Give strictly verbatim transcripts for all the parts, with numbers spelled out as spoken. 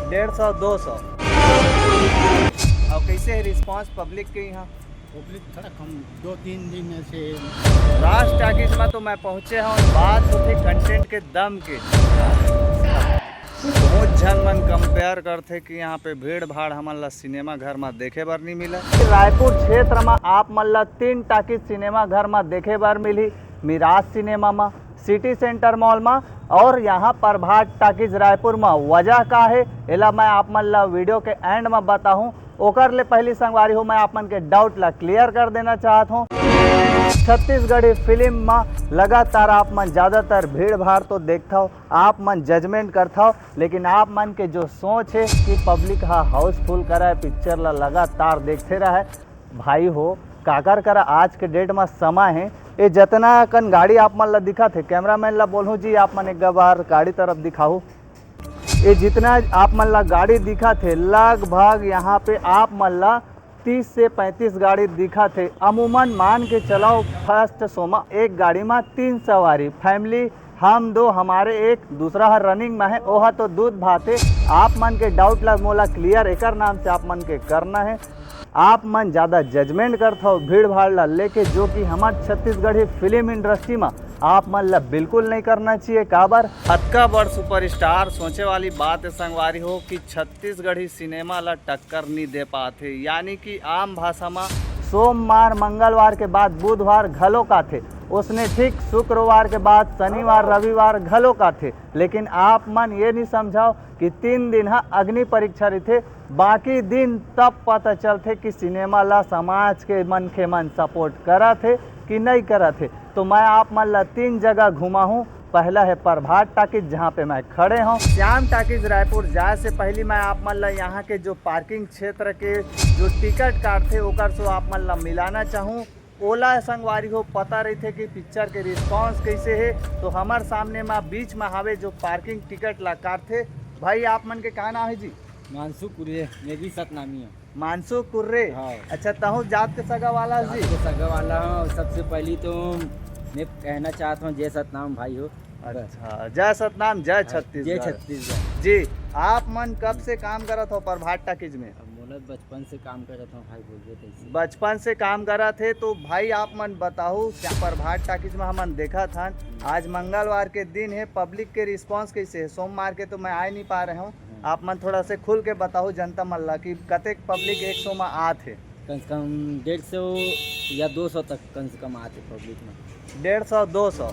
डेढ़ सौ, दो सौ। और कैसे है रिस्पांस पब्लिक के यहाँ? पब्लिक थोड़ा कम, दो तीन दिन ऐसे। राज टाकीज में तो मैं पहुँचे हूँ, बात होथे कंटेंट के दम के। बहुत झन मन कंपेयर करथे कि यहाँ पे भीड़ भाड़ हमन ला सिनेमा घर में देखे बर नहीं मिला। रायपुर क्षेत्र में आप मन ला तीन टाकीज सिनेमा घर में देखे बर मिलही, मिराज सिनेमा में, सिटी सेंटर मॉल में और यहाँ प्रभात टाकीज रायपुर में। वजह का है, एला मैं आप मन ला वीडियो के एंड में बताहूँ। ओकर ले पहली संगवारी हो, मैं आप मन के डाउट ला क्लियर कर देना चाहत हूँ। छत्तीसगढ़ी फिल्म में लगातार आप मन ज़्यादातर भीड़ भाड़ तो देखथव, आप मन जजमेंट करथव, लेकिन आप मन के जो सोच है कि पब्लिक हा हाउसफुल कराए, पिक्चर ला लगातार देखते रहे, भाई हो, काकर करा आज के डेट में समय है। ये जतना कन गाड़ी आप मन ला दिखत है, कैमरामैन ला बोलूँ जी, आप मन एक बार गाड़ी तरफ दिखाहू। ये जितना आप मन ला गाड़ी दिखत है, लगभग यहाँ पे आप मन ला तीस से पैंतीस गाड़ी दिखत है। अमूमन मान के चलाओ, फर्स्ट शो मा एक गाड़ी मा तीन सवारी, फैमिली, हम दो, हमारे एक, दूसरा हर रनिंग में है, ओहा तो दूध भात है। आप मन के डाउट ला मोला क्लियर एकर नाम से आप मन के करना है। आप मन ज़्यादा जजमेंट करथव भीड़ भाड़ ला लेके, जो कि हमार छत्तीसगढ़ी फिल्म इंडस्ट्री में आप मन ला बिल्कुल नहीं करना चाहिए। काबर? अतका बड़ सुपरस्टार, सोचे वाली बात है संगवारी हो कि छत्तीसगढ़ी सिनेमा ला टक्कर नहीं दे पात हे, यानी कि आम भाषा में सोमवार मंगलवार के बाद बुधवार घलोक आथे, उसने ठीक शुक्रवार के बाद शनिवार रविवार घलोक आथे। लेकिन आप मन ये नहीं समझाओ कि तीन दिन हा अग्नि परीक्षा रहिथे, बाकी दिन तब पता चलथे कि सिनेमा ला समाज के मनखे मन सपोर्ट करत हे कि नहीं करत हे। तो मैं आप मन ला तीन जगह घुमाहूँ। पहला है प्रभात टाकीज, जहाँ पे मैं खड़े हूँ। श्याम टाकीज रायपुर जाए से पहली मैं आप मन ला यहाँ के जो पार्किंग क्षेत्र के जो टिकट काटथे ओकर से आप मन ला मिलाना चाहूँ। ओला संगवारी हो पता रहिथे कि पिक्चर के रिस्पांस कैसे हे। तो हमर सामने मा बीच में हावे जो पार्किंग टिकट ला काटथे। भाई, आप मन के का नाम है जी? मानसू कुर्रे, मैं भी सतनामी हूँ। मानसू कुर्रे। हाँ। अच्छा, तहूँ जात के सगा वाला जी? आपको सगा वाला हूँ। सबसे पहली तो मैं कहना चाहता हूँ, जय सतनाम भाई हो। अच्छा, जय सतनाम, जय हाँ, छत्तीसगढ़। जय छत्तीसगढ़। जी, आप मन कब से काम करत हो प्रभात टाकीज में? अब मोला बचपन से काम करत हूँ भाई, बोलबे तैसे। बचपन से काम करत हे, तो भाई आप मन बताहू, क्या प्रभात टाकीज में हमन देखत हन, आज मंगलवार के दिन है, पब्लिक के रिस्पांस कैसे है? सोमवार के तो मैं आ नहीं पा रहे हूँ, आप मन थोड़ा से खुल के बताहू जनता मन ला कि कतेक पब्लिक एक शो में आत हे। कम से कम डेढ़ सौ या दो सौ तक कम से कम आते पब्लिक में। डेढ़ सौ, दो सौ।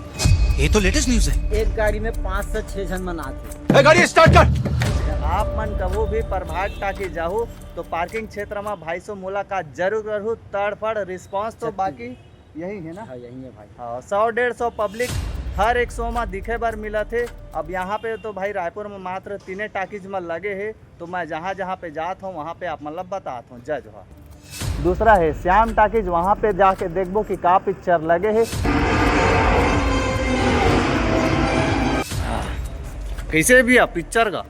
ये तो लेटेस्ट न्यूज है। एक गाड़ी में पाँच से छः जन मन आते। ए, गाड़ी स्टार्ट कर। आप मन कभू भी प्रभात टाकीज जाहू तो पार्किंग क्षेत्र में भाई सो मुलाकात जरूर करहू। तड़फड़ रिस्पांस तो छत्तीस। बाकी यही है ना? हाँ, यही है भाई। हाँ, सौ डेढ़ सौ पब्लिक हर एक शो में दिखे बर मिलत हे। अब यहाँ पे तो भाई रायपुर में मात्र तीने टाकीज में लगे हे, तो मैं जहाँ जहाँ पे जात हूँ वहाँ पे आप मतलब बतात हूँ। जय जोहार। दूसरा है श्याम टाकीज, वहाँ पे जाके देखबो कि का पिक्चर लगे हे। कैसे भी आप पिक्चर का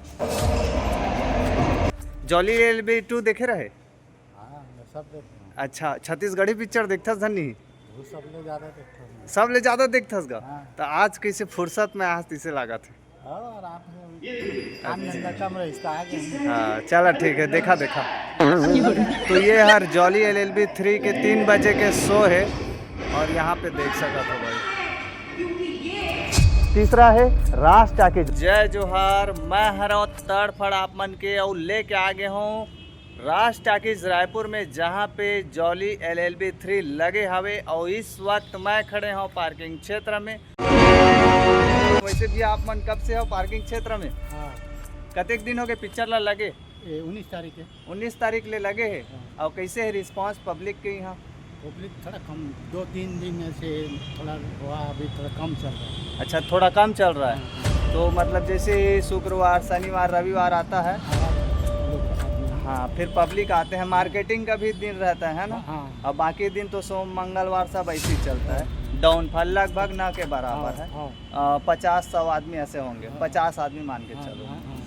जॉली एल बी टू देखे रहे? हाँ, मैं सब देखता हूँ। अच्छा, छत्तीसगढ़ी पिक्चर देखथस धनी? वो सब ले ज़्यादा देखता हूँ मैं। सब ले ज्यादा देखथस गा? हाँ। तो आज कैसे फुर्सत में आज तिसे लागत है? हाँ, आराम से अभी काम धंधा कम रहता है कि हाँ, चला ठीक है, देखा देखा। तो ये हर जॉली एल एल बी थ्री के तीन बजे के शो है और यहाँ पे देख सकत हो भाई। तीसरा है राज टाकीज। जय जोहार, मैं हरव तड़फड़ आप मन के और लेके आ गए हूँ राज टाकीज रायपुर में, जहाँ पे जॉली एल एल बी थ्री लगे हवे और इस वक्त मैं खड़े हूँ पार्किंग क्षेत्र में। वैसे भी आप मन कब से हो पार्किंग क्षेत्र में? हाँ, कतेक दिन हो गए पिक्चर ला लगे? ये उन्नीस तारीख है। उन्नीस तारीख ले लगे है। हाँ। और कैसे है रिस्पांस पब्लिक के यहाँ? पब्लिक थोड़ा कम, दो तीन दिन ऐसे थोड़ा हुआ, अभी थोड़ा कम चल रहा है। अच्छा, थोड़ा कम चल रहा है। तो मतलब जैसे शुक्रवार, शनिवार, रविवार आता है, हाँ, लोग आदमी। हाँ, फिर पब्लिक आते हैं, मार्केटिंग का भी दिन रहता है ना? हाँ। और बाकी दिन तो सोम मंगलवार सब ऐसे ही चलता है, डाउनफॉल लगभग ना के बराबर है। हाँ। अ, पचास सौ आदमी ऐसे होंगे, हाँ। पचास आदमी मान के हाँ, चलो। हाँ, हाँ।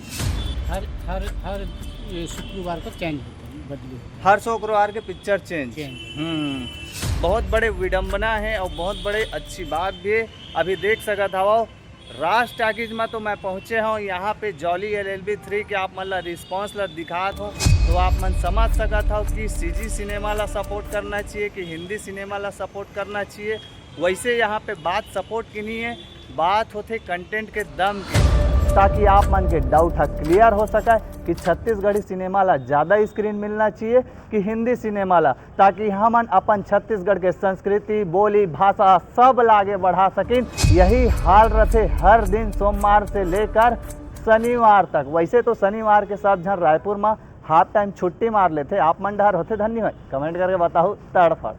हर हर हर ये शुक्रवार को चेंज होता है, बदली होता है। हर शुक्रवार के पिक्चर चेंज। चेंज। हम्म, बहुत बड़े विडंबना है और बहुत बड़े अच्छी बात भी है। अभी देख सकत हवो, राज टाकीज में तो मैं पहुंचे हूं, यहाँ पे जॉली एल एल बी थ्री के आप मन ला रिस्पॉन्स ला दिखात हूं, तो आप मन समझ सकत हो कि सीजी सिनेमा ला सपोर्ट करना चाहिए कि हिंदी सिनेमा ला सपोर्ट करना चाहिए। वैसे यहाँ पे बात सपोर्ट की नहीं है, बात होथे कंटेंट के दम के, ताकि आप मन के डाउट ह क्लियर हो सके कि छत्तीसगढ़ी सिनेमा ला ज़्यादा स्क्रीन मिलना चाहिए कि हिंदी सिनेमा ला, ताकि हमन अपन छत्तीसगढ़ के संस्कृति, बोली, भाषा सब ला आगे बढ़ा सकिन। यही हाल रथे हर दिन सोमवार से लेकर शनिवार तक। वैसे तो शनिवार के सब झन रायपुर में हाफ टाइम छुट्टी मार लेथे, आप मन डहर होथे धन्नी होय, कमेंट करके बताहू तड़फड़।